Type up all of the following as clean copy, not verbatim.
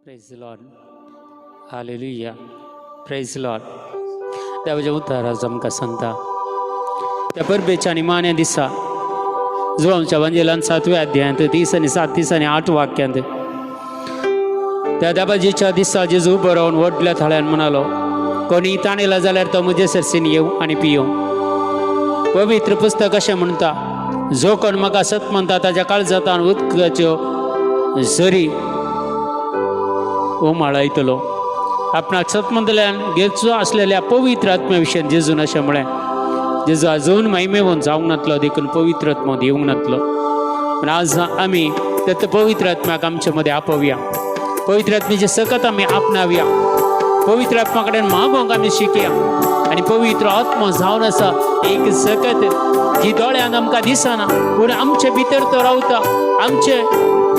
Praise Lord. Hallelujah. Praise Lord. देवाचें उतर आज आमकां सांगता त्या परबेच्या आनी मान्या दिसा जो आमच्या वंजेलान सातव्या अध्यायांत 30 आनी 7 30 आनी 8 वाक्यांत त्या दाबाजीच्या दिसा जेजू उबो रावन व्हडल्या थाळ्यान म्हणालो, कोणी ताणेला जाल्यार तो म्हजे सरसीन येवं आनी पियों. पवित्र पुस्तक अशें म्हणटा, जो कोण म्हाका सत म्हणटा ताच्या काळजांतान उदकाच्यो झरी उमाळायतलो. आपणाक सत म्हणटल्यान घेवचो आसलेल्या पवित्र आत्म्या विशयान जेजून अशें म्हळें, जेजू अजून महिमेवन जावंक नातलो देखून पवित्र आत्मो दिवंक नातलो. पूण आज आमी त्या पवित्र आत्म्याक आमचे मदें आपोवया, पवित्र आत्म्याचे सकत आमी आपणावया, पवित्र आत्मा कडेन मागोवंक आमी शिकया. आनी पवित्र आत्मो जावन आसा एक सकत जी दोळ्यान आमकां दिसना, पूण आमचे भितर तो रावता, आमचे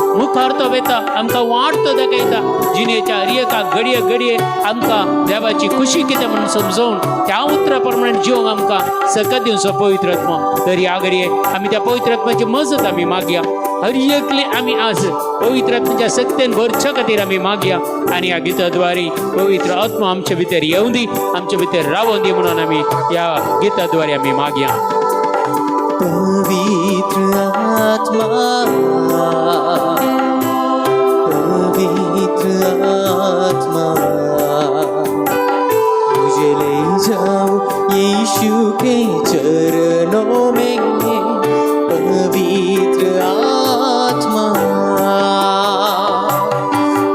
मुखार तो वेता, आमकां वाट तो दाखयता. जिणेच्या हर एका घडये घडये आमकां देवाची खुशी कितें म्हणून समजोवन त्या उतरा प्रमाणे जिवंक आमकां सकत दिवचो पवित्र आत्मो. तर ह्या घडये आमी त्या पवित्र आत्म्याची मजत आमी मागया. हर एकले आमी आज पवित्र आत्म्याच्या सक्तेन भरच्या खातीर आमी मागया आनी ह्या गिताद्वारे पवित्र आत्मो आमचे भितर येवं दी, आमचे भितर रावों दी म्हणून आमी ह्या गिताद्वारे आमी मागया. पवित्र आत्मा, पवित्र आत्मा, मुझे ले जाओ यीशु के चरणों में. पवित्र आत्मा,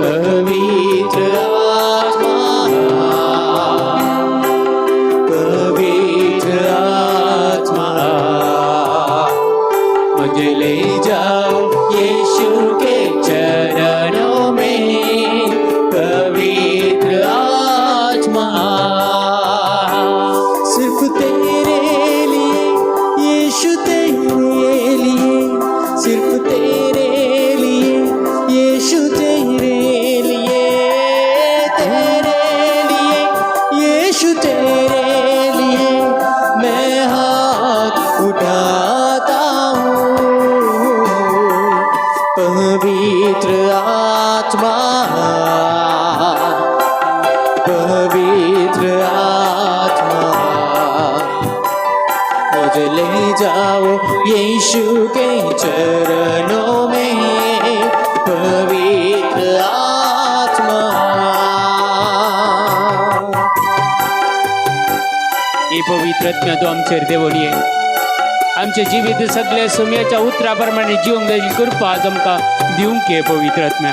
पवित्र आत्मा, पवित्र आत्मा, मुझे ले जाओ यीशु के चरणों में. पवित्र आत्मा, सिर्फ तेरे लिए यीशु, तेरे लिए, सिर्फ तेरे लिए यीशु, तेरे लिए, तेरे लिए यीशु, तेरे लिए मैं हाथ उठाता हूँ. पवित्र आत्मा, पवित्र आत्मा, मुझे ले जाओ यीशु के चरणों में. पवित्र आत्मा. ही पवित्र आत्म्या तूं आमचेर देवून ये. आमचे जिवीत सगळे सुम्याच्या उतरा प्रमाणे जिवंक जाय कृपा आज आमकां दिवंक ये पवित्र आत्म्या.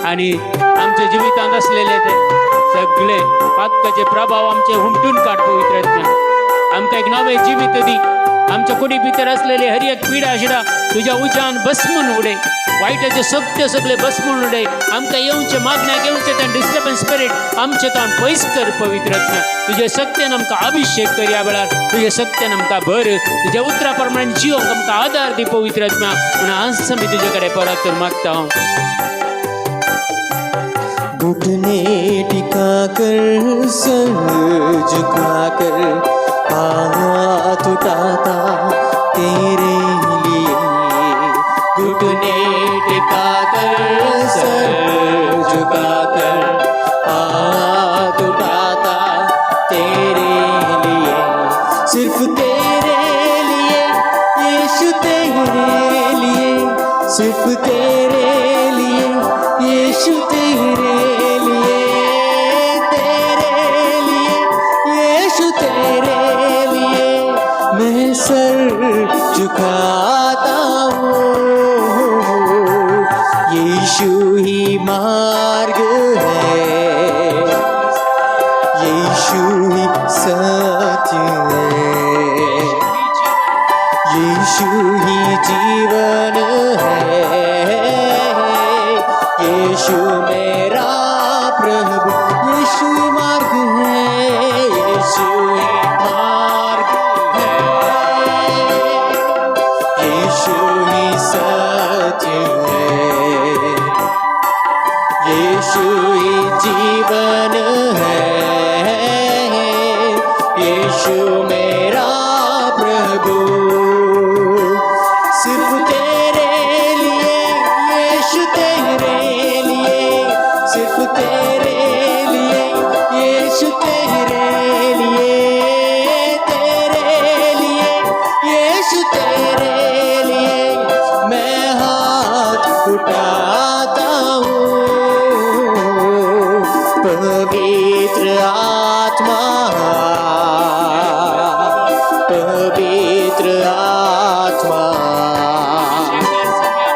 आनी आमच्या जिवितांत आसलेले ते सगळे पातकाचे प्रभाव आमचे हुमटून काड पवित्र आत्म्या. आमकां एक नवें जिवीत दी. आमच्या कुडी भितर आसलेले हर एक पिडा शिडा तुज्या उज्यान भस्मून उडय, वायटाचे सत्य सगळे भस्मून उडय. आमकां येवचे मागण्याक येवचे तें डिस्टर्बन्स स्पिरीट आमचे ताण पयस कर पवित्र आत्म्या. तुज्या शक्तेन आमकां अभिशेक कर ह्या वेळार, तुज्या शक्तेन आमकां भर, तुज्या उतरा प्रमाणे जिवंक आमकां आदार दी पवित्र आत्म्या. म्हणून आज आमी तुजे कडेन परत तर मागता हांव. घुटने टिका कर, सर झुका कर, हाथ उठाता तेरे लिए. घुटने टिका कर, सर झुका कर, हाथ उठाता तेरे लिए. सिर्फ तेरे लिए यीशु, तेरे लिए, सिर्फ तेरे लिए यीशु, तेरे लिए, तेरे लिए यीशु, तेरे लिए मैं सर झुकाता हूँ. यीशु ही मार्ग है, यीशु ही सत्य है, यीशु ही जीवन है, यीशु मेरा प्रभु, यीशु ही मार्ग है, यीशु ही मार्ग है, यीशु ही सत्य है, यीशु ही जीवन है, यीशु मेरा प्रभु. सिर्फ तेरे लिए यीशु, तेरे लिए, सिर्फ पवित्र आत्मा, पवित्र आत्मा,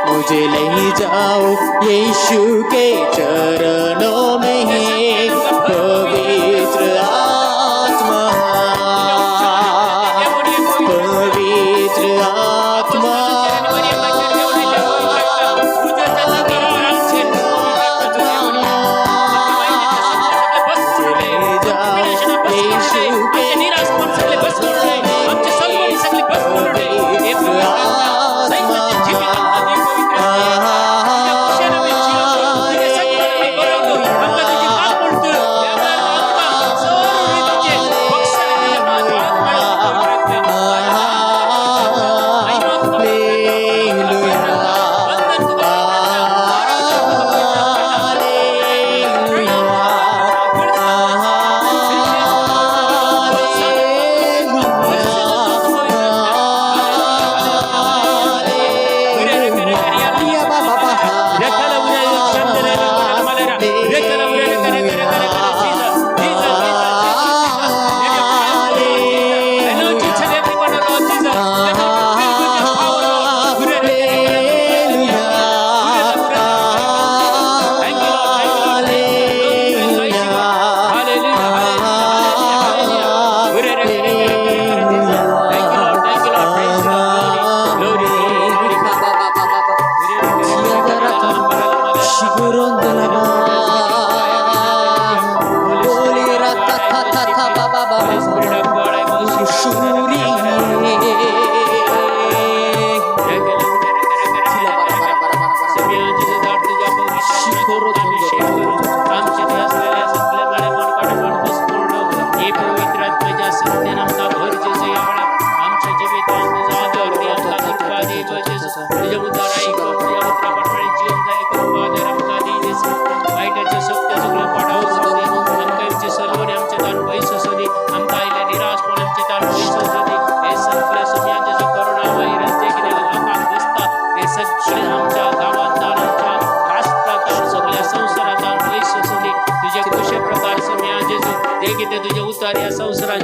मुझे ले जाओ यीशु के चरणों में। पवित्र आत्मा, पवित्र आत्मा, मुझे ले जाओ यीशु के पवित्र आत्मा।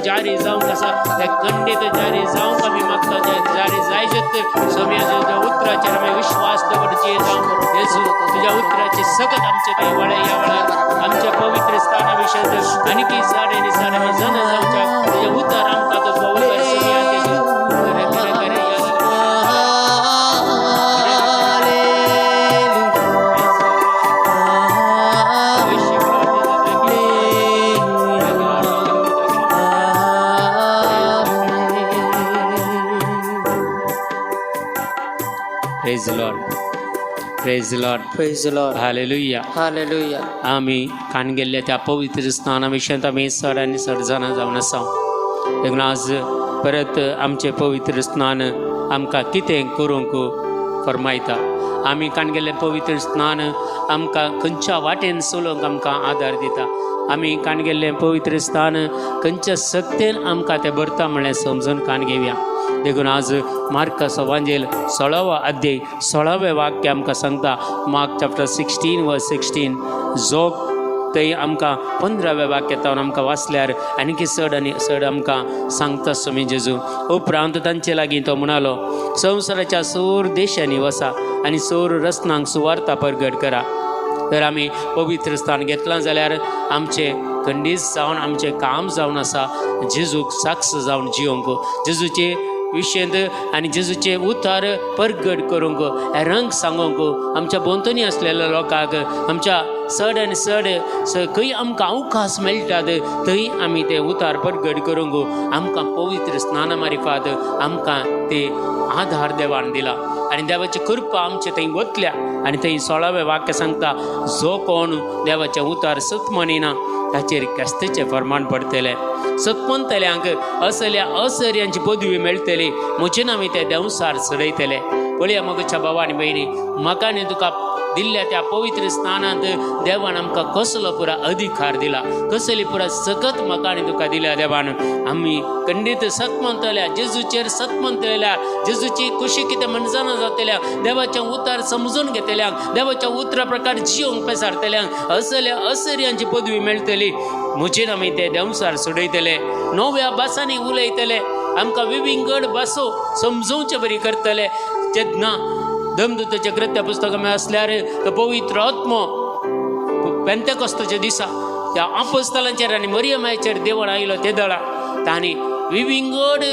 जारी जावंक आसा ते खंडीत जारी जावंक आमी मागता, जारी जायजत स्वामी. तुज्या उतराचेर आमी विश्वास दवरचे जावं जेजू. तुज्या उतराचे सगळं आमचे थंय वळे ह्या वेळार आमच्या पवित्र स्थाना विशय आनी चड आनी चड आमी जन जावच्या तुजें उतर आमकां तो पवित्र स्वामी जेजू. खरें खरें खरें. Praise Lord, praise Lord. Praise the Lord. Hallelujah. Hallelujah. आमी कान गेल्ल्या त्या पवित्र स्नाना विशयांत आमी चड आनी चड जाणां जावन आसा. देखून आज परत आमचें पवित्र स्नान आमकां कितें करूंक फरमायता, आमी कान गेल्लें पवित्र स्नान आमकां खंयच्या वाटेन चलोवंक आमकां आदार दिता, आमी कान गेल्लें पवित्र स्थान खंयच्या सक्तेन आमकां तें भरता म्हणल्यार समजून कान घेवया. देखून आज मार्काचो वांजेल 16वो अध्याय 16वें वाक्य आमकां सांगता, मार्क चॅप्टर 16 वर्स 16, जो थंय आमकां 15व्या वाक्यांत आमकां वाचल्यार आनीक चड आनी चड आमकां सांगता स्वामी जेजू. उपरांत तांचे लागीं तो म्हणालो, संवसाराच्या सोर देशांनी वसा आनी सोर रचनांक सुवार्ता परगट करा. तर आमी पवित्र स्थान घेतलां जाल्यार आमचें खंडीत जावन आमचें काम जावन आसा जेजूक साक्ष जावन जियोंक, जेजूचे विशयंत आनी जेजूचे उतार परगट करूंक, रंग सांगूंक आमच्या भोंवतणी आसलेल्या लोकांक, आमच्या चड आनी चड खंय आमकां अवकाश मेळटात थंय आमी ते उतार परगट करूंक आमकां पवित्र स्नाना मारिफात आमकां ते आधार देवान दिला आनी देवाची कृपा आमचे थंय वतल्या. आनी थंय 16वें वाक्य सांगता, जो कोण देवाचें उतार सत म्हणिना ताचेर क्रिस्ताचें फरमाण पडटलें. सतमंतल्यांक असल्या असर्यांची पदवी मेळटली, म्हजे नामी ते देंवसार चडयतले. पळया मगच्या भावा आनी भयणी, म्हाका आनी तुका दिल्ल्या त्या पवित्र स्थानांत देवान आमकां कसलो पुरा अधिकार दिला, कसली पुरा सकत म्हाका आनी तुका दिल्या देवान. आमी खंडीत सत म्हणतल्या, जेजूचेर सत म्हणतल्या, जेजूची खुशी कितें म्हणजना जातल्या, देवाचें उतर समजून घेतल्यांक, देवाच्या उतरा प्रकार जियोंक पेसारतल्यांक असल्या असर्यांची पदवी मेळटली. म्हजेर आमी ते देंवसार सोडयतले, नव्या भासांनी उलयतले, आमकां विविंगड भासो समजोवचे बरी करतले. जेन्ना दमदूताच्या कृत्या पुस्तकां आसल्यार तो पवित्र आत्मो पेंतेकोस्ताच्या दिसा त्या आपोस्तलांचेर आनी मरियमाचेर देवळ आयलो ते दळा तांणी विविंगड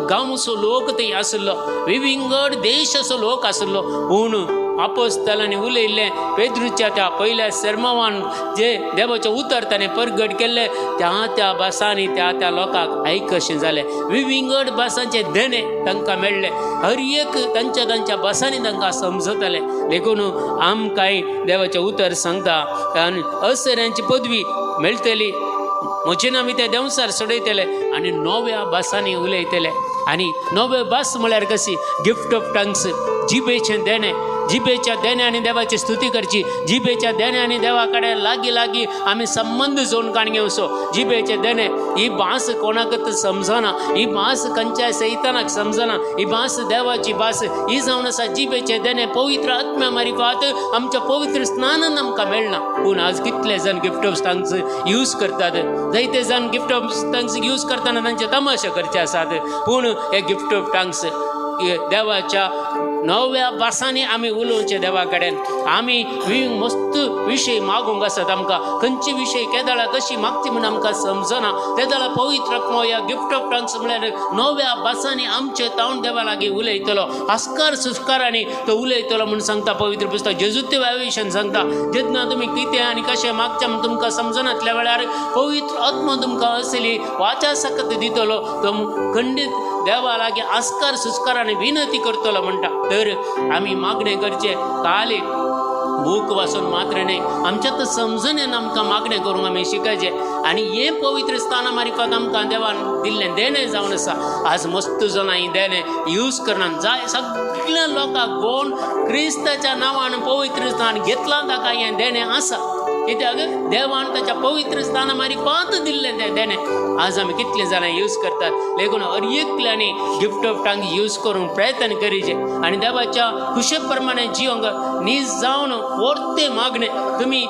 गांवचो लोक थंय आशिल्लो, विविंगड देशाचो लोक आशिल्लो. पूण आपोस्तलांनी उलयल्लें पेद्रूच्या त्या पयल्या सेर्मावान जे देवाचें उतर ताणें परगट केल्लें त्या त्या भासांनी त्या त्या लोकांक आयकशें जालें. विविंगड भासांचें देणें तांकां मेळ्ळें, हर एक तांच्या तांच्या भासांनी तांकां समजतलें. देखून आमकांय देवाचें उतर सांगता आनी असऱ्यांची पदवी मेळटली. म्हजेन आमी ते देंवसार सोडयतले आनी नव्या भासांनी उलयतले. आनी नव्यो भास म्हळ्यार कशी गिफ्ट ऑफ टंग्स, जिबेचें देणें. जिबेच्या देण्यानी देवाची स्तुती करची, जिबेच्या देण्यानी देवा कडेन लागीं लागीं आमी संबंद जोडून काण घेवचो. जिबेचे देणें ही भास कोणाकच समजना, ही भास खंयच्या सैतानाक समजना, ही भास देवाची भास ही जावन आसा. जिबेचे देणें पवित्र आत्म्या मारिफात आमच्या पवित्र स्नानान आमकां मेळना. पूण आज कितले जाण गिफ्ट ऑफ टंग्स यूज करतात, जायते जाण गिफ्ट ऑफ टंग्स यूज करतना तांचे तमाशे करचे आसात. पूण हे गिफ्ट ऑफ टंग्स देवाच्या नव्या भासांनी आमी उलोवचें देवा कडेन. आमी मस्त विशय मागूंक आसात, आमकां खंयचे विशय केदळा कशी मागची म्हूण आमकां समजना. तेदळा पवित्र आत्मो ह्या गिफ्ट ऑफ टंग्स म्हळ्यार नव्या भासांनी आमचे तावन देवा लागीं उलयतलो, आस्कार सुस्कारांनी तो उलयतलो म्हूण सांगता पवित्र पुस्तक. जेजूते विशयान सांगता, जेन्ना तुमी कितें आनी कशें मागचें म्हूण तुमकां समजनातल्या वेळार पवित्र आत्मो तुमकां असली वाचा सकत दितलो, तो खंडीत देवा लागीं आस्कार सुस्कारांनी विनंती करतलो म्हणटा. तर आमी मागणें करचें, खाली बूक वाचून मात्र न्हय, आमच्या तर समजणेन आमकां मागणें करूंक आमी शिकायचें. आनी हें पवित्र स्थाना मारिफात आमकां देवान दिल्लें देणें जावन आसा. आज मस्त जाणां हें देणें यूज करना जाय. सगळ्या लोकांक कोण क्रिस्ताच्या नांवान पवित्र स्थान घेतलां ताका हें देणें आसा. कित्याक देवान ताच्या पवित्र स्थाना मारिफात दिल्लें तें देणें. आज आमी कितले जाणां यूज करतात. देखून हर एकल्यांनी गिफ्ट ऑफ टंग यूज करूंक प्रयत्न करीचे आनी देवाच्या खुशे प्रमाणे जिवंक नीज जावन वर्ते मागणें. तुमी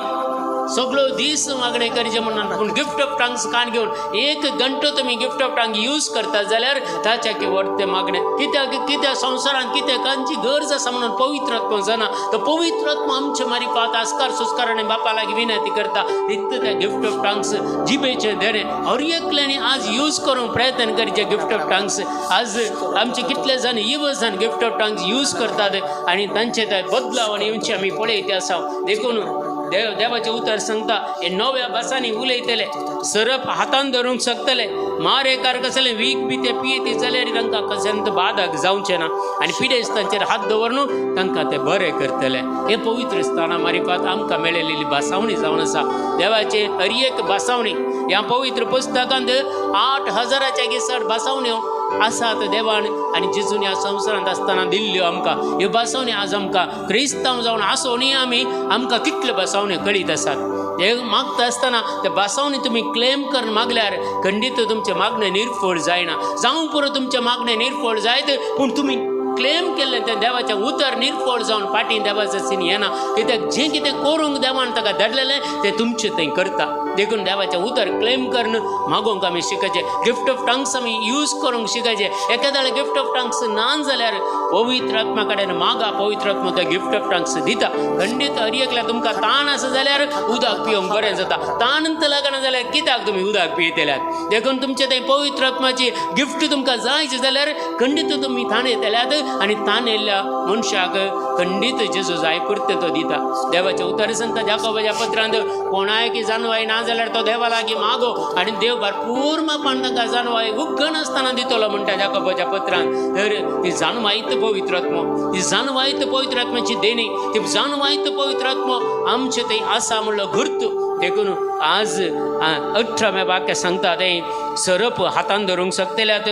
सगळो दीस मागणें करचें म्हणून, पूण गिफ्ट ऑफ टंग्स कान घेवन एक घंटो तुमी गिफ्ट ऑफ टंग यूज करता जाल्यार ताच्या की वर्ते मागणें. कित्याक कित्या संवसारांत कितें कांची गरज आसा म्हणून पवित्र आत्मो जाणा. तो पवित्र आत्मो आमचे मारिफात आस्कार सुस्कार आनी बापा लागीं विनंती करता. तितलें त्या गिफ्ट ऑफ टंग्स जिबेचें देणें हर एकल्यांनी आज यूज करूंक प्रयत्न करचें. गिफ्ट ऑफ टंग्स आज आमचे कितले जाण इवजान गिफ्ट ऑफ टंग्स यूज करतात आनी तांचे ते बदलाव आनी येवचे आमी पळयते आसा. देखून देव देवाचें उतर सांगता, हे नव्या भासांनी उलयतले, सरप हातान धरूंक शकतले, मारेकार कसले वीख बी ते पियेती जाल्यार तांकां कसलें बाधक जावचें ना आनी पिडेस्तांचेर हात दवरून तांकां ते बरे करतले. हे पवित्र स्थाना मारिफात आमकां मेळिल्ली भासावणी जावन आसा. देवाचे हर एक भासावणी ह्या पवित्र पुस्तकांत 8000च्या चड भासावण्यो आसात देवान आनी जेजून ह्या संवसारांत आसतना दिल्ल्यो आमकां ह्यो भासावणी. आज आमकां क्रिस्तांव जावन आसो न्ही आमी, आमकां कितल्यो भासावण्यो कळीत आसात. हे मागता आसतना ते भासावणी तुमी क्लेम करून मागल्यार खंडीत तुमचें मागणें निर्फळ जायना. जावं पुरो तुमचें मागणें निर्फळ जायत, पूण तुमी क्लेम केल्लें तें देवाचें उतर निर्फळ जावन फाटीं देवाचें सीन येना. कित्याक जें कितें करूंक देवान ताका धाडलेलें तें तुमचें थंय करता. देखून देवाचें उतर क्लेम करून मागोवंक आमी शिकायचें. गिफ्ट ऑफ टंग्स आमी यूज करूंक शिकायचें. एकादाळे गिफ्ट ऑफ टंग्स ना जाल्यार पवित्र आत्मा कडेन मागा, पवित्र आत्मा तो गिफ्ट ऑफ टंग्स दिता. खंडीत हर एकल्या तुमकां ताण आसा जाल्यार उदक पिवंक बरें जाता, ताण लागना जाल्यार कित्याक तुमी उदक पियेतल्यात. देखून तुमचें तें पवित्र आत्माची गिफ्ट तुमकां जाय जाल्यार खंडीत तुमी ताण येतल्यात आनी ताण येयल्ल्या मनशाक खंडीत जेजू जाय पुरतें तो दिता. देवाचें उतर सांगता जाकोबाच्या पत्रांत, कोणायकी जानवाय ना जाल्यार तो देवा लागीं मागो आनी देव भरपूर मापान तांकां जानवाय उगनासतना दितलो म्हणटा जाकोबाच्या पत्रांत. तर ती जाणवायत पवित्र आत्मो, ती जाणवायत पवित्र आत्म्याची देणी, ती जाणवायत पवित्र आत्मो आमचे थंय आसा म्हणलो गुर्त. देखून आज 18व्या वाक्य सांगता, तें सरप हातान धरूंक शकतल्यात,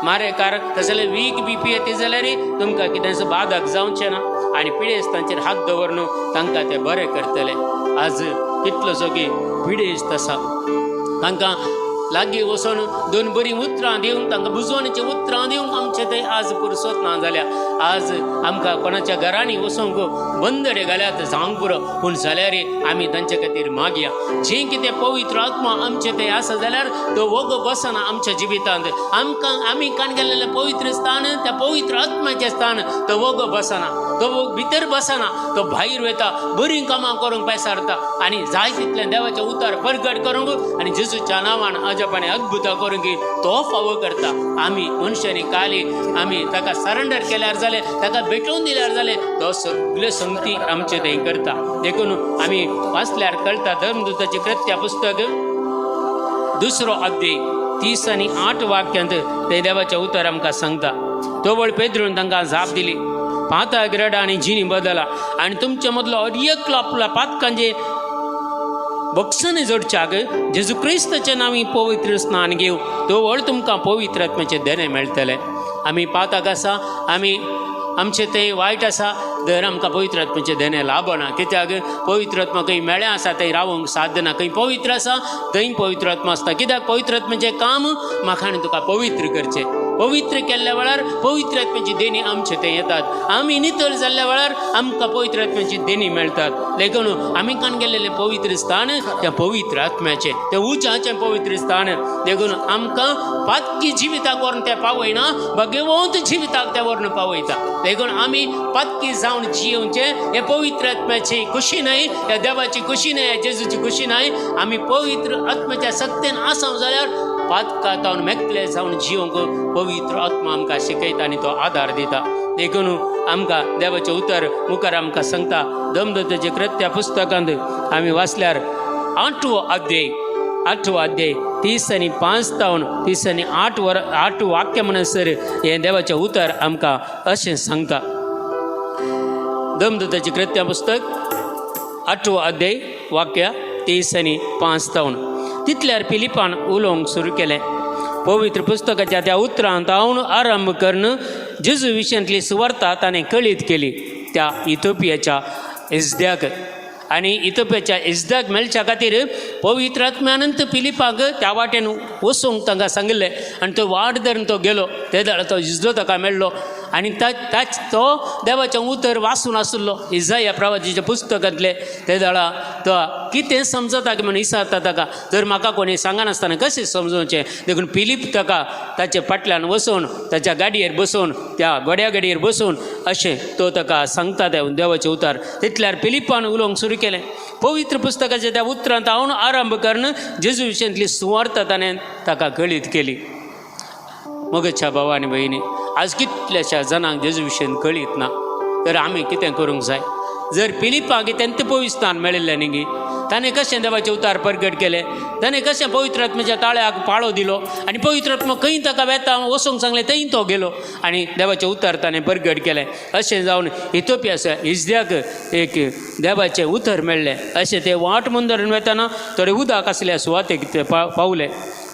मारेकार तशें वीक बीपी येता जाल्यार तुमकां कितेंच बादक जावचें ना आनी पिडेस्तांचेर हात दवरून तांकां ते बरें करतले. आज कितलो सोगी पिडेस्त आसा तांकां लागीं वचून दोन बरीं उतरां दिवंक, तांकां बुजवणेचीं उतरां दिवंक आमचे थंय आज पुरसत ना जाल्या. आज आमकां कोणाच्या घरांनी वचूंक बंदडे घाल्यात जावंक पुरो, पूण जाल्यार आमी तांचे खातीर मागया. जें कितें पवित्र आत्मा आमचे थंय आसा जाल्यार तो वोगो बसना आमच्या जिवितांत. आमकां आमी काण गेल्लें पवित्र स्थान, त्या पवित्र आत्म्याचें स्थान, तो वोगो बसना, तो भितर बसना, तो भायर वता, बरीं कामां करूंक पेसारता आनी जाय तितलें देवाचें उतर परगट करूंक आनी जेजूच्या नांवान अजापाने अद्भुतां करूंक तो फावो करता. आमी मनशांनी काली आमी ताका सरेंडर केल्यार जालें, ताका भेटोवन दिल्यार जालें, तो सगल्यो संगती आमचे थंय करता. देखून आमी वाचल्यार कळटा धर्मदूताचें कृत्या पुस्तक 2 अध्याय 30 आनी 8 वाक्यांत ते देवाचें उतर आमकां सांगता. तोवळ पेद्रून तांकां जाप दिली, पाताक रडा आनी जिणी बदला आनी तुमचे मदलो हर एकलो आपल्या पातकांचे बक्षांनी जोडच्याक जेजू क्रिस्ताच्या नांवी पवित्र स्नान घेव, तोवळ तुमकां पवित्र आत्म्याचें देणें मेळटलें. आमी पाताक आसा, आमी आमचें थंय वायट आसा तर आमकां पवित्र आत्म्याचें देणें लाभना. कित्याक पवित्र आत्मा खंय मेळ्ळें आसा थंय रावंक साध्य ना. खंय पवित्र आसा थंय पवित्र आत्मा आसता. कित्याक पवित्र आत्म्याचें काम म्हाका आनी तुका पवित्र करचें. पवित्र केल्ल्या वेळार पवित्र आत्म्याची देणी आमचे थंय येतात. आमी नितळ जाल्ल्या वेळार आमकां पवित्र आत्म्याची देणी मेळटात. देखून आमी कान गेल्लेलें पवित्र स्थान त्या पवित्र आत्म्याचें, तें उज्याचें पवित्र स्थान. देखून आमकां पातकी जिविताक व्हरून तें पावयना, भगवंत जिविताक तें व्हरून पावयता. देखून आमी पातकी जावन जियोवचें हें पवित्र आत्म्याची खुशी न्हय, ह्या देवाची खुशी न्हय, ह्या जेजूची खुशी न्हय. आमी पवित्र आत्म्याच्या सक्तेन आसाव जाल्यार पातका तावन मेकले जावन जिवंक पवित्र आत्मा आमकां शिकयता आनी तो आदार दिता. देखून आमकां देवाचें उतर मुखार आमकां सांगता. दमदत्ताचें कृत्या पुस्तकांत आमी वाचल्यार 8वो अध्याय 8वो अध्याय 30 आनी 5 तावन 30 आनी 8 वाक्य म्हणसर हें देवाचें उतर आमकां अशें सांगता. दमदत्ताचें कृत्या पुस्तक 8वो अध्याय वाक्य 30 आनी 5 तावन. तितल्यार फिलिपान उलोवंक सुरू केलें, पवित्र पुस्तकाच्या त्या उतरांत हांव आरंभ करून जेजू विशयांतली सुवार्ता ताणें कळीत केली त्या इथोपियाच्या इजद्याक. आनी इथोपियाच्या इजद्याक मेळच्या खातीर पवित्र आत्म्यानंत फिलिपाक त्या वाटेन वचूंक तांकां सांगिल्लें आनी तो वाट धरून तो गेलो. ते वेळार तो इजदो ताका मेळ्ळो आनी ताच तो देवाचें उतर वाचून आशिल्लो इजाया प्रवादीच्या पुस्तकांतलें. ते वेळार तो कितें समजता म्हूण विचारता ताका, जर म्हाका कोणी सांगनासतना कशें समजोवचें. देखून फिलीप ताका ताचे फाटल्यान वचून ताच्या गाडयेर बसोवन त्या घोड्या गाडयेर बसोवन अशें तो ताका सांगता त्या देवाचें उतर. तितल्यार फिलिपान उलोवंक सुरू केलें, पवित्र पुस्तकाच्या त्या उतरांत हांव आरंभ करून जेजू विशयांतली सुवार्ता ताणें ताका कळीत केली. मोगेच्या भाव आनी भयणी, आज कितल्याश्या जाणांक जेजू विशयन कळीत ना, तर आमी कितें करूंक जाय? जर फिलिपाक तेंत पवित्र स्थान मेळिल्लें न्ही, ताणें कशें देवाचें उतार परगट केलें, ताणें कशें पवित्र आत्म्याच्या ताळ्याक पाळो दिलो आनी पवित्र आत्मा खंय ताका वेता वचूंक सांगलें थंय तो गेलो आनी देवाचें उतार ताणें परगट केलें. अशें जावन इथोपियाच्या इजद्याक एक देवाचें उतर मेळ्ळें. अशें ते वाट म्हूण धरून वेताना थोडे उदक आसल्या सुवातेक ते पावले.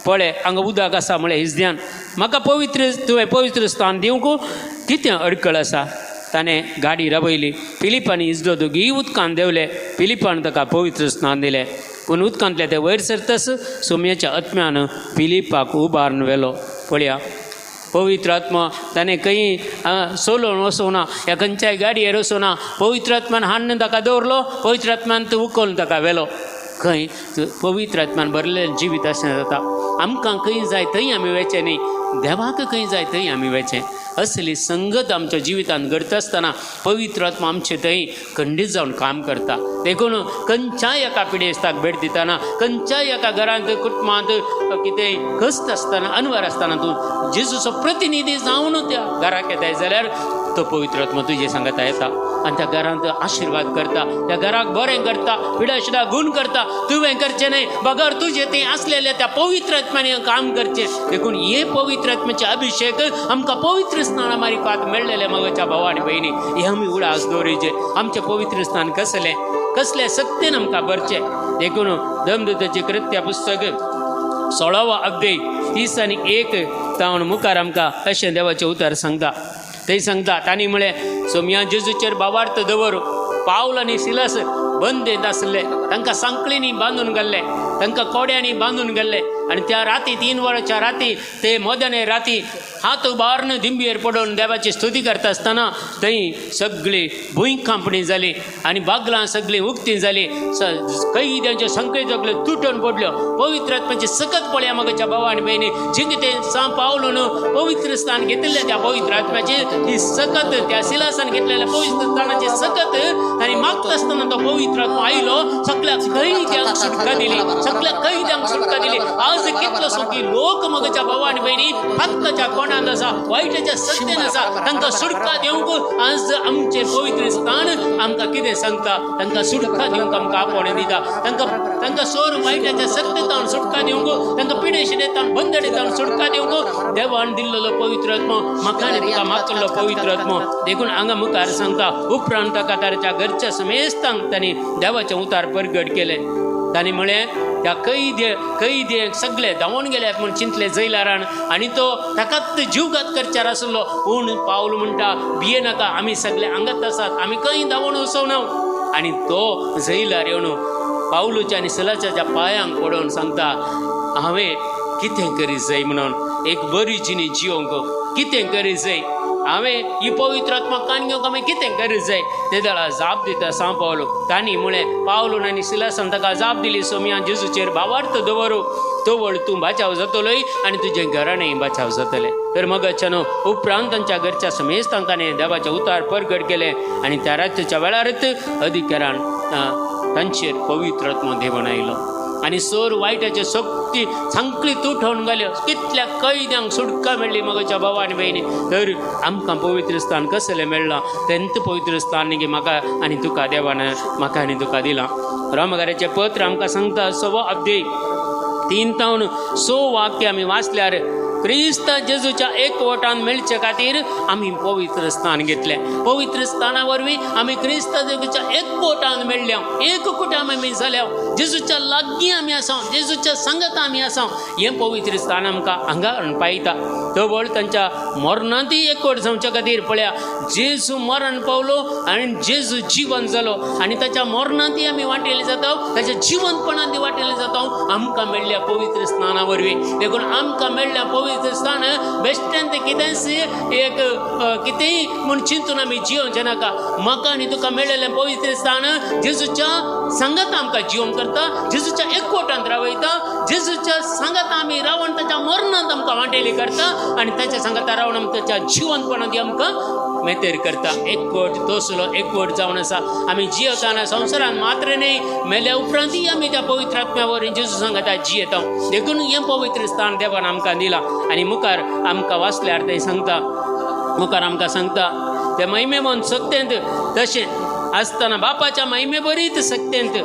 पळय हांगा उदक आसा म्हळें इजद्यान, म्हाका पवित्र तुवें पवित्र स्थान दिवंक कितें अडकळ आसा? ताणें गाडी रावयली. फिलीप आनी इजदो दोगीय उदकान देंवले. फिलिपान ताका पवित्र स्नान दिलें. पूण उदकांतले ते वयर सरतच सोम्याच्या आत्म्यान फिलिपाक उबारून व्हेलो. पळया पवित्र आत्मा ताणें खंय सोलोवन वचूंक ना, ह्या खंयच्याय गाडयेर वचूंक ना. पवित्र आत्मान हाडून ताका दवरलो, पवित्र आत्मान तो उखलून ताका व्हेलो. खंय पवित्र आत्मान भरलें जिवीत अशें जाता. आमकां खंय जाय थंय आमी वचें न्ही, देवाक खंय जाय थंय आमी वचें. असली संगत आमच्या जिवितांत घडता आसतना पवित्र आत्मा आमचे थंय खंडीत जावन काम करता. देखून खंयच्याय एका पिडेस्ताक भेट दितना, खंयच्याय एका घरांत कुटुंबांत कितेंय कश्ट आसतना, अनवर आसतना तूं जेजूचो प्रतिनिधी जावन त्या घराक येताय जाल्यार तो पवित्र आत्मा तुजे सांगता येता आनी त्या घरांत आशिर्वाद करता, त्या घराक बरें करता, पिडाशिडा गूण करता. तुवें करचें न्हय, बगर तुजें थंय आसलेलें त्या पवित्र आत्म्यान काम करचें. देखून हे पवित्र आत्म्याचे अभिशेक आमकां पवित्र स्नाना मारिफात मेळ्ळेलें. मगच्या भाव आनी भयणी, हे आमी उडास दवरिचें. आमचें पवित्र स्नान कसलें कसलें सत्तेन आमकां भरचें. देखून दमदूताचें कृत्या पुस्तक 16वो अध्याय 30 आनी 1 तावन मुखार आमकां अशें देवाचें उतर सांगता. थंय सांगता तांणी म्हळें सोमया जेजूचेर भावार्थ दवर. पावल आनी सिलास बंदेंत आसले, तांकां सांकळींनी बांदून घाल्ले, तांकां कोड्यांनी बांदून घाल्ले. आनी त्या राती 3 वरांच्या राती ते मोदने राती हात उबारून दिंबयेर पडून देवाची स्तुती करता आसतना थंय सगळी भूंय कांपणी जाली आनी बागलां सगळीं उक्तीं जाली. कैद्यांच्यो संकळी सगळ्यो तुटून पडल्यो. पवित्र आत्म्याची सकत पळया मगच्या भावा आनी भयणी, जिंग ते सां पावलून पवित्र स्थान घेतिल्लें त्या पवित्र आत्म्याची ही सकत, त्या सिलासान घेतलेल्या पवित्र स्थानाची सकत आनी मागता आसतना तो पवित्र आत्मा आयलो, सगळ्या कैद्यांक सुटका दिली, सगळ्या कैद्यांक सुटका दिली. आज कितलो की लोक मगच्या भावा आनी भयणी पातकाच्या कोणांत आसा, वायटाच्या सत्तेन आसा, तांकां सुटका दिवंक आज आमचें पवित्र स्थान आमकां कितें सांगता? तांकां सुटका दिवंक आमकां आपोवणें दिता. तांकां तांकां सोर वायटाच्या सत्तेतावन सुटका दिवंक, तांकां पिडेशिडेतावन बंदडेतावन सुटका दिवंक देवान दिल्लो पवित्र आत्मो म्हाका आनी तुका मागतलो पवित्र आत्मो. देखून हांगा मुखार सांगता उपरांत ताका ताच्या घरच्या समेस्तांक तांणी देवाचें उतार परगट केलें. तांणी म्हळें त्या कैदे सगळे धांवून गेल्यात म्हूण चिंतले जैलारान आनी तो ताकाच जीवघात करच्यार आसलो. पूण पावल म्हणटा भिये नाका, आमी सगळे हांगाच आसात, आमी खंय धांवून वचोना. आनी तो जैलार येवन पावलूच्या आनी सिलाच्या पांयांक पडोवन सांगता हांवें कितें करी जाय म्हणून, एक बरी जिणी जियोंक कितें करी जाय, हांवें ही पवित्र आत्मा कान घेवंक हांवें कितें करी जाय. ते दळा जाप दिता सां पावलो. तांणी म्हळें पावलून आनी सिलासान ताका जाप दिली सोमया जेजूचेर भावार्थ दवरू, तवळ तूं बाचाव जातलोय आनी तुजें घराणें बाचाव जातलें. तर मगच्यानो उपरांत तांच्या घरच्या समेस्तांक ताणें देवाचें उतार परगट केलें आनी त्या रातच्या वेळारच अधिकारान तांचेर पवित्र आत्मो देवून आयलो आनी सोर वायटाचे शक्ती सांकळी तुटोवन घाल्यो. कितल्या कैद्यांक सुटका मेळ्ळी मगच्या भावा आनी भयणी. तर आमकां पवित्र स्थान कसलें मेळ्ळां? तेंच पवित्र स्थान न्ही म्हाका आनी तुका देवान म्हाका आनी तुका दिलां. रोमकाराचें पत्र आमकां सांगता 6 अध्याय 3-6 वाक्य आमी वाचल्यार क्रिस्त जेजूच्या एकवटान मेळचे खातीर आमी पवित्र स्थान घेतलें. पवित्र स्थाना वरवीं आमी क्रिस्त जेजूच्या एकवटान मेळ्ळ्या, एक कुटाम आमी जाल्या, जेजूच्या लागीं आमी आसा, जेजूच्या सांगता आमी आसा. हें पवित्र स्थान आमकां हांगा पायता. तवळ तांच्या मरणांतय एकवट जावच्या खातीर पळया जेजू मरण पावलो आनी जेजू जिवन जालो आनी ताच्या मरणांतय आमी वांटेले जाता, ताच्या जिवनपणांतय वांटेले जाता आमकां मेळ्ळ्या पवित्र स्थाना वरवीं. देखून आमकां मेळ्ळ्या पवित्र स्थान बेश्टेन तें कितेंच एक कितेंय म्हूण चिंतून आमी जियोवचें नाका. म्हाका आनी तुका मेळ्ळेलें पवित्र स्थान जेजूच्या सांगाता आमकां जिवन करता, जेजूच्या एकवटांत रावयता, जेजूच्या सांगाता आमी रावन ताच्या मरणांत आमकां वांटेली करता आनी ताच्या सांगाता रावन आमकां ताच्या जिवनपणांत आमकां मेतेर करता. एकवट तसलो एकवट जावन आसा आमी जियेतना संवसारान मात्र न्हय, मेल्या उपरांतय आमी त्या पवित्र आत्म्या वरवीं जेजू सांगाता जियेता. देखून हें पवित्र स्थान देवान आमकां दिलां. आनी मुखार आमकां वाचल्यार तें सांगता, मुखार आमकां सांगता ते महिमेमन सक्तेंत तशें आसतना बापाच्या महिमे बरीत सक्तेंत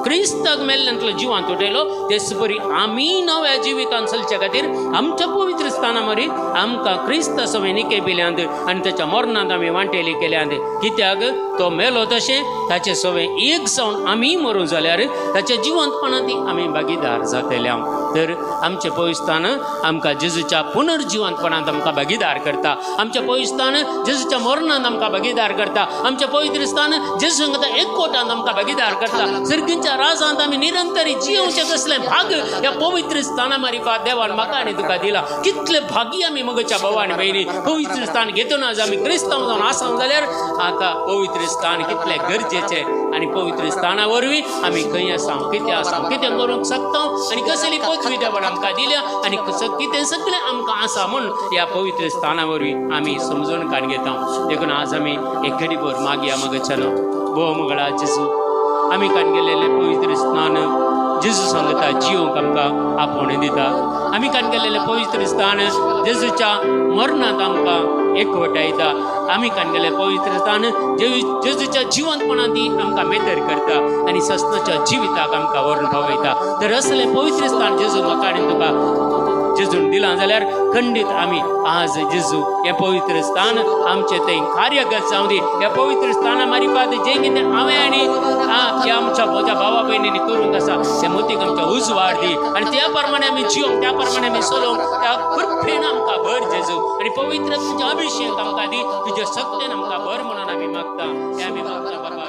क्रिस्ताक मेल्ल्यांतलो जिवांत उठयलो, तेच परी आमी नव्या जिवितान चलच्या खातीर आमच्या पवित्र स्थाना मरी आमकां क्रिस्ता सवें निके पिल्यांत आनी ताच्या मरणांत आमी वांटेली केल्यांत. कित्याक तो मेलो तशें ताचे सवें एक जावन आमी मरूं जाल्यार ताच्या जिवंतपणांत आमी भागीदार जातले. तर आमचें पवित्र आमकां जेजूच्या पुनर्जिवंतपणांत आमकां भागीदार करता, आमचें पवित्र जेजूच्या मरणांत आमकां भागीदार करता, आमचें पवित्र स्थान जेजू सांगता एकवटांत आमकां भागीदार करता. सर्गींच्या राजांत आमी निरंतर जियोवचें कसलें भाग ह्या पवित्र स्थाना मारिफात देवान म्हाका आनी तुका दिला. कितले भागी आमी मगच्या भावा आनी भयणी पवित्र स्थान घेतना आज आमी क्रिस्तांव जावन आसा जाल्यार आतां पवित्र स्थान कितलें गरजेचें आनी पवित्र स्थाना वरवीं आमी खंय आसा, कितें आसा, कितें करूंक शकता आनी कसली पदवी देवान आमकां दिल्या आनी कितें सगळें आमकां आसा म्हूण ह्या पवित्र स्थाना वरवीं आमी समजून काड घेता. देखून आज आमी एक घडीभर मागया मगच्यानो भोव मंगळा जेजू आमी कान गेलेलें पवित्र स्थान जेजू सांगता जियोंक आमकां आपोवणें दिता. आमी कान गेलेलें पवित्र स्थान जेजूच्या मरणांत आमकां एकवटायता. आमी कान गेलें पवित्र स्थान जेजूच्या जिवंतपणांत आमकां मेतर करता आनी सस्नाच्या जिविताक आमकां व्हरून पावयता. तर असलें पवित्र स्थान जेजू म्हाका आनी तुका जेजून दिलां जाल्यार खंडीत आमी आज जेजू हें पवित्र स्थान आमचें थंय कार्यगत जावं दी. ह्या पवित्र स्थाना मारिफात जें कितें हांवें आनी ह्या आमच्या म्हज्या भावा भयणींनी करूंक आसा तें मोतीक आमकां उजवाड दी आनी त्या प्रमाणे आमी जिवंक, त्या प्रमाणे आमी चलोवंक त्या कृपेन आमकां भर जेजू आनी पवित्र तुजें अभिशेक आमकां दी, तुज्या शक्तेन आमकां भर म्हणून आमी मागता, तें आमी मागता.